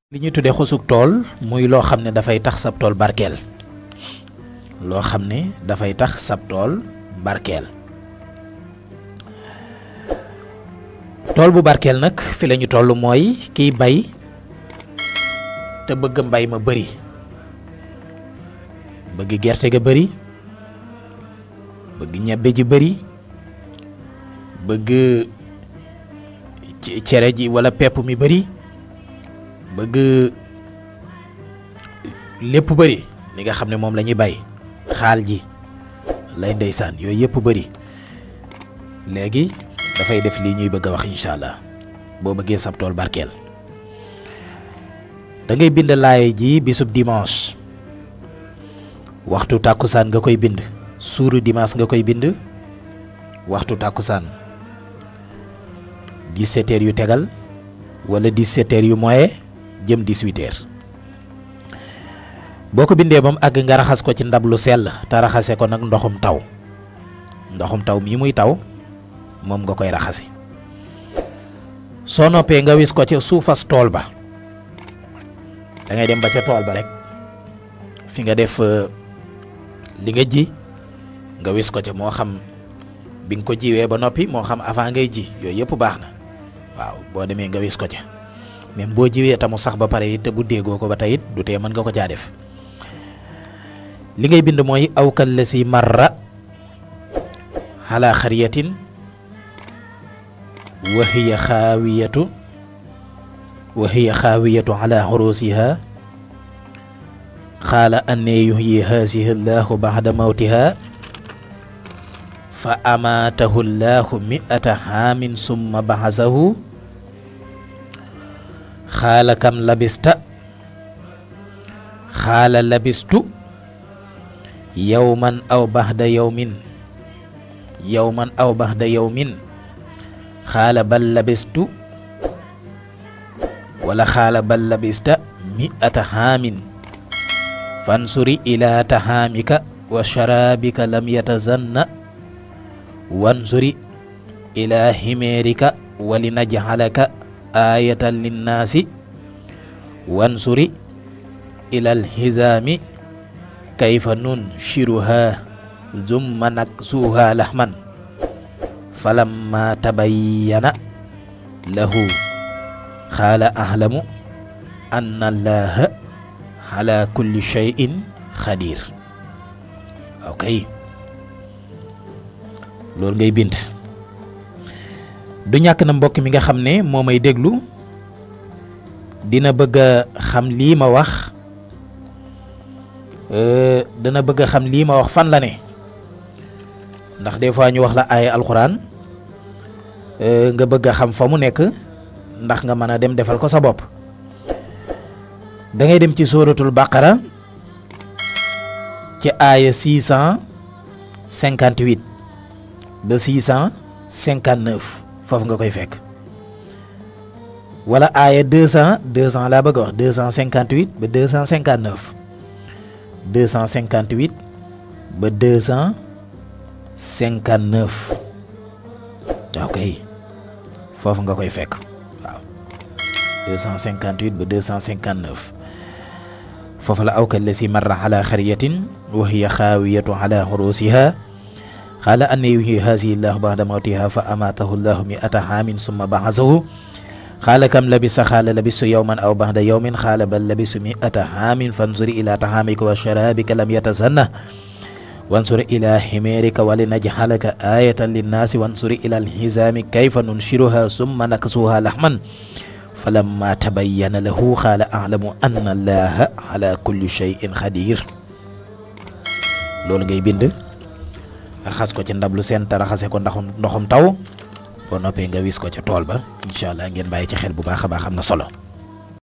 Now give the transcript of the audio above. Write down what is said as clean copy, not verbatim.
li ñu tuddee xosug tool muy loo xam ne dafay tax sab tool barkeel loo xam ne dafay tax sab tool barkeel tool bu barkeel nag fi la ñu toll mooy kiy bay te bëgg mbay ma bëri bëgg gerte ga bëri bëgg ñebbe ji bëri bëgg cere ji wala pepp mi bëri bëgg lépp bëri li nga xam ne moom la ñuy bay xaal ji lay ndeysaan yooyu yëpp bëri léegi dafay def lii ñuy bëgg a wax incha allah boo bëggee sab tool barkeel da ngay bind laaye ji bisub dimanche waxtu tàkkusaan nga koy bind suuru dimanche nga koy bind waxtu tàkkusaan 17 heures yu tegal wala 17 heures yu moye jëm 18 heures boo ko bindee moom àgg nga raxas ko ci ndab lu sell te raxase ko nag ndoxum taw mii muy taw moom nga koy raxase soo noppee nga wis ko ca suufas tool ba da ngay dem ba ca tool ba rek fi nga def li nga ji nga wis ko ca moo xam bi nga ko jiwee ba noppi moo xam avant ngay ji yooyu yëpp baax na waaw boo demee nga wis ko ca même boo jiwee tamu sax ba pare it te bu déggoo ko ba tey it du tee mën nga ko caa def li ngay bind mooy awkal la si marra ala xariyatin wa hiya xaawiyatu ala xurusiha xaala anne yuhyi haasihi llahu baxda mawtiha fa amaatahu llahu mi'ata haamin summa baxasahu xaala kam labista xaala labistu yawman aw baxda yawmin xaala bal labistu wala xaala bal labista mi'ata haamin fansuri ila tahaamika wa sharaabika lam yatazanna wansuri ila himeerika wa linaj'alaka aayatan linnaasi wansuri ilal hizaami kayfa nunshiruhaa zumma naksuuhaa lahman falamma tabayyana lahu qaala a'lamu anna allaha ala kulli shay'in xadir ok loolu ngay bind du ñàkk na mbokk mi nga xam ne moo may déglu dina bëgg a xam lii ma wax fan la ne ndax des fois ñu wax la ay alxuraan nga bëgg a xam fa mu nekk ndax nga mën a dem defal ko sa bopp da ngay dem ci sóoratul baqara ci aaya 658 ba 659 foofu nga koy fekk wala aaya 200 laa bëgg a wax 258 ba 259 258 ba 259 ok foofu nga koy fekk waaw 258 ba 259 foofu la awkal la si marra ala xariyatin wa hiya xaawiyatu ala xurusiha qaala anna yuhyi haasihi llahu ba'da mawtiha fa amaatahu llahu mi'ata haamin summa ba'asahu qaala kam labisa qaala labistu yawman aw ba'da yawmin qaala bal labistu mi'ata haamin fanzur ila tahaamika wa sharaabika lam yatazanna wansur ila himeerika wa linaj'alaka aayatan linnaasi wansur ila alhizaami kayfa nunshiruhaa summa naksuuhaa lahman falamma tabayyana lahu qaala a'lamu anna allaha ala kulli shay'in xadir loolu ngay bind raxas ko ci ndab lu seen te raxase ko ndoxum taw boo noppee nga wis ko ca tool ba incha allah ngeen bàyyi ci xel bu baax a baax am na solo.